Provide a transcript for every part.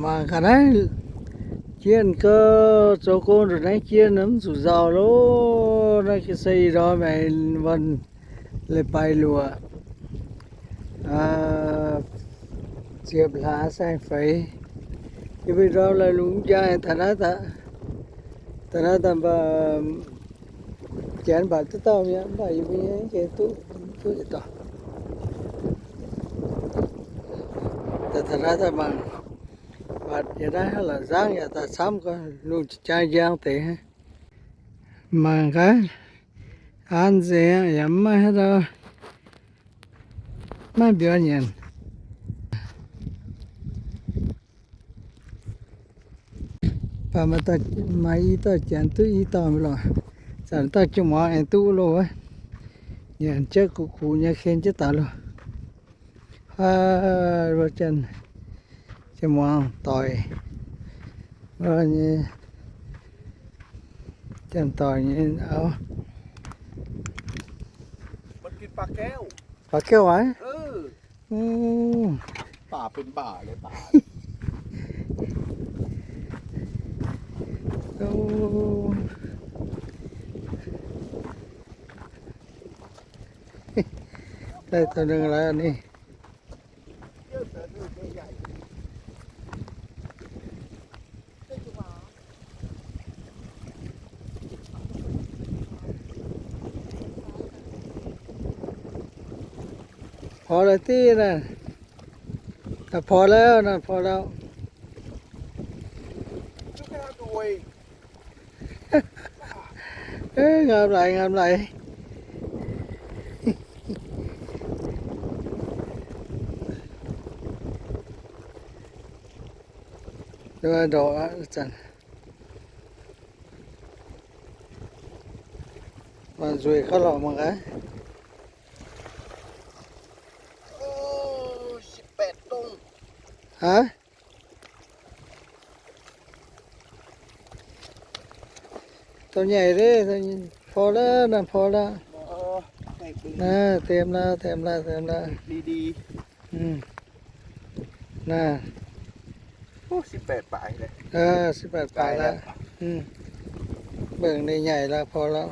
Mangc gaax naaiv, jienh gau, zoux gong ndongc naaiv jienh mv zuqc nzauh loh. Naaiv ga'sie ih ndorm aengx wuonh leiz-baaix luoqc, ziepc hlaax saeng-feix. Yie mbuo ndorm laaix lungh njang taux naaiv, taux naaiv daaih mv baac janx mv baac duqv dauh mi'aqv, mv baac yie mbuo nyei duqv, duqv yietc dauh. Taux naaiv daaih mangc, mbatc yiem naaiv la'zangv yaac daaih camv gau, lungh jang njang deix. Mangc gaax, an nzengc yaac mv maaih haaix dauh maiv mbiorngz nyanc. Baac maaih i dauh janx duqv i dauh mingh lorqc. Zanc dauh jien-muangz aengx duqv loh wuov. Nyanc jienv gux gux nyei ken jienv daaih loh. Aa, wuov janx, jien-muangz doic, wuov nyei, janx doic nyei auv. Baac gauh aqv. Daaih taux nungx laaix ni. Porv la'diqv naaic. Porv lauh, naaic porv lauh. Ngaam laic, ngaam laic. Ndorqc aqv, zanc mangc nzueic kouv lorqc mangc gaax. Aav, dongh nyeic, porv la'naaiv, porv la'naaiv. Naaiv, dem la'naaiv, dem la'naaiv, dem la'naaiv. Naaiv, sipv baeqc baaix la'naaiv. Mbenc ninh nyaic la'naaiv, porv la'naaiv.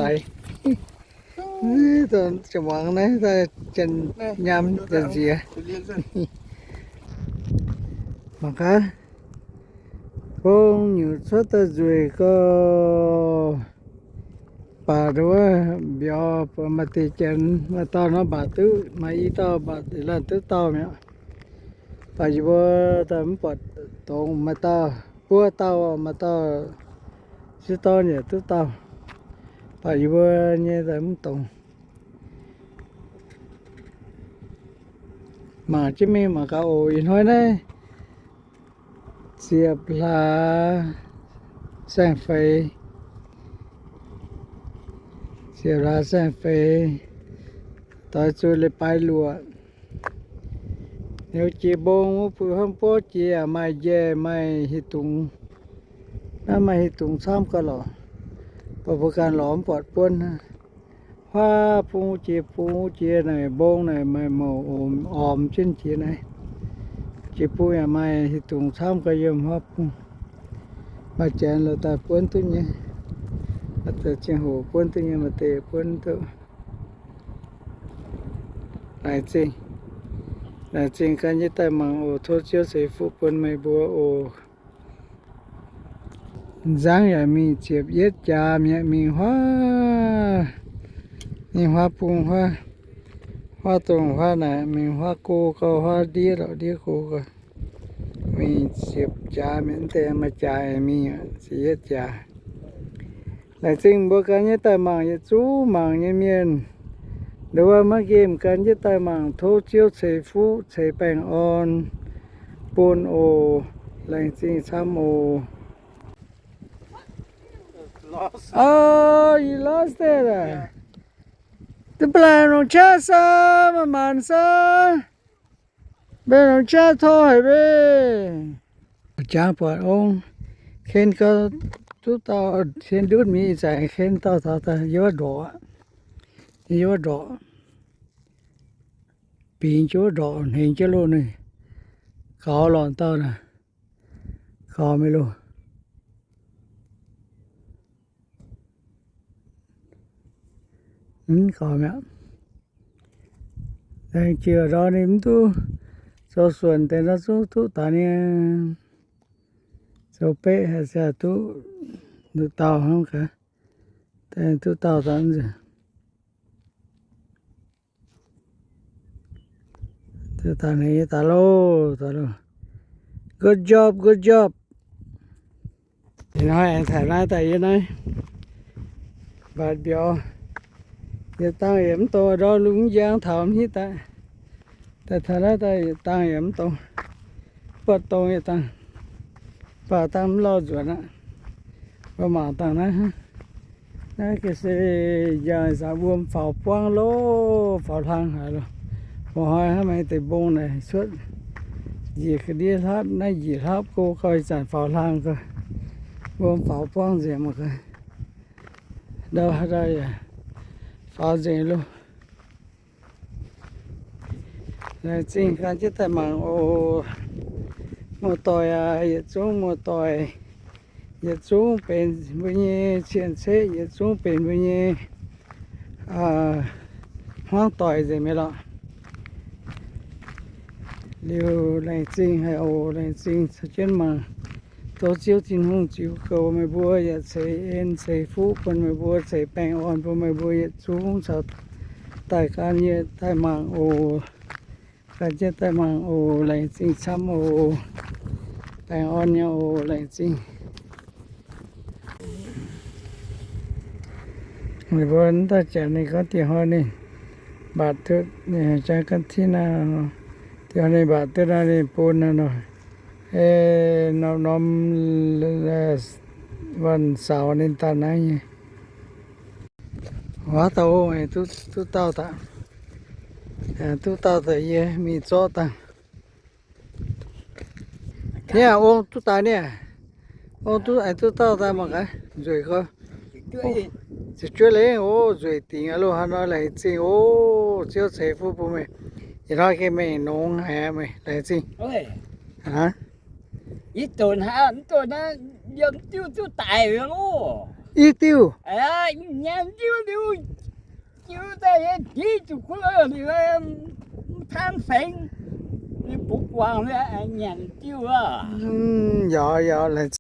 Laiz, jiex muangx naaiv daaih janx nyaam janx nziex. Mangc gaax, gong nyungc cuotv daaih nzueic gau. Baac nduov mbiauz maaih deix janx maaih dauh nor mbatc duqv, maaih i dauh mbatc laanh duqv dauh mi'aqv. Baac yie mbuo daaih mv buatc dongz, maaih dauh buo dauh, maaih dauh sieqv dorn yaac duqv dauh. Baac yie mbuo nyei daaih mv dongz. Mangc jienv mingh mangc gaax oc. Ih hnoi naaiv ziepc hlaax saeng-feix, ziepc hlaax saeng-feix, doix zuqc leiz-baaix luoqc. Liuz jiex mbong wuov, bun hnangv mbuo jiex yaac maaih njaih maaih hieh dungz. Naaiv maaih hieh dungz camv gau lorqc, baac mbuo ganh lorz mv buatc buonv. Huaav bung jiex, bung jiex naaic, mbong naaic maaih mouc omx jienv jiex naaiv. Jiex bung yaac maaih hieh dungz camv gau yiem huaav bung. Maaih janx lorz daaih buonv duqv nyei, maaih deix ziangh hoc buonv duqv nyei, maaih deix buonv duqv. Laengz zingh, laengz zingh ganh nyei daaih mangc oc. Tov Ziouv ceix fuqv bun meih mbuo oc. Nzangv yaac mingh ziepc yietv jaax mi'aqv, mingh huaav, mingh huaav bung huaav, huaav dongh huaav naaic, mingh huaav go gau, huaav ndiev lorqc ndiev go gau. Mingh ziepc jaax mi'aqv, mv deix maaih jaax mingh ziepc yietv jaax. Laengz zingh mbuo ganh nyei daaih mangc, yietc zungv mangc nyei mienh. Nduov maiv nqemh ganh nyei daaih mangc, tov Ziouv ceix fuqv ceix baengh orn bun oc. Laengz zingh camv oc. Oh, you lost it. Duqv ba'laqc longc qaqv saax, maaih maanc saax. Mbenc longc qaqv tov haic mbenc. Jangx buatc ong, ken gau duqv dauh, ken ndutv mingh ih zanc ken dauh taux daaih yiem wuov ndorqc, yiem wuov ndorqc, bingx jienv wuov ndorqc, hnengx jienv loh ninh. Gaux lorqc dauh naaic. Gaux mingh loh. Mv gaux mi'aqv. Laengz jiex ndorm ninh mv duqv zoux suonc deix nor zungv duqv daaih ninh zoux beqv haaix ziangh duqv nduqc dauh hnangv gaax. Daaih duqv dauh daaih nzengc. Daaih loh, daaih loh. Good job, good job. Ih hnoi aengx taux naaiv daaih yie naaiv mbatc mbiauz. Yietc dangh yaac mv dongh ndorm lungh mv njang taux mv hiuv daaih. Daaih taux naaiv daaih yietc dangh yaac mv dongh, buatc dongh yietc dangh, baac dangh mv lauh nzuonx aqv. Mbuo mangc dangh naaiv hnangv. Naaiv ga'sie njang zanc wuom faaux buangv loh, faaux hlang haic loh. Mbuo hnoi hnangv maaih deix mbong naaic cuotv njiec ga'ndiev hlapv, naaiv njiec hlapv go gau, ih zanc faaux hlang gau. Wuom faaux buangv nzengc mangc gaax. Ndau haaix dauh yaac faaux nzengc loh. Laengz zingh gan jienv daaih mangc oc. Muoz-doic aac, yietc zungv muoz-doic, yietc zungv benx mbuo nyei cien-ceqv, yietc zungv benx mbuo nyei hmuangv doic nzengc mi'aqv lorqc. Liuz laengz zingh haic oc. Laengz zingh caux jienv mangc. Tov Ziouv Tin-Hungh ziux goux meih mbuo, yaac ceix en ceix fuqv bun meih mbuo, ceix baengh orn bun meih mbuo yietc zungv caux daaih gan yie daaih mangc oc. Gan jienv daaih mangc oc. Laengz zingh camv oc. Baengh orn nyei oc. Laengz zingh. Ninh mbuo daaih janx ninh gorngv dieh hnoi ninh mbatc duqv, ninh jang gan tin naaiv, dieh hnoi ninh mbatc duqv naaiv ninh bun naaiv nor, norm-norm วันเสาร์ ninh daaih naaiv nyei. Waac dauh, duqv dauh daaih, duqv dauh daaih yie mingh zorqv dangh. Niaa, ong duqv daaih niaa. Ong duqv, aengx duqv dauh daaih mangc gaax, nzueic gau. Ziouc juov lengh, o, nzueic dingc aqv loh. Hnangv nor laengz zingh, o, Ziouv ceix fuqv bun meih. Yietc hnoi gengh mengh nongx haic aqv, meih laengz zingh. Aa, i donx hnangv, i donx hnangv, yiem diuv duqv daic loh. I diuv? Aa, nyanc diuv liuz, jiu daaih yie div zuqc kuv liuz, mv taanv fengx, liuz bungx guangc, nyanc diuv aqv. Yaac, yaac, laengz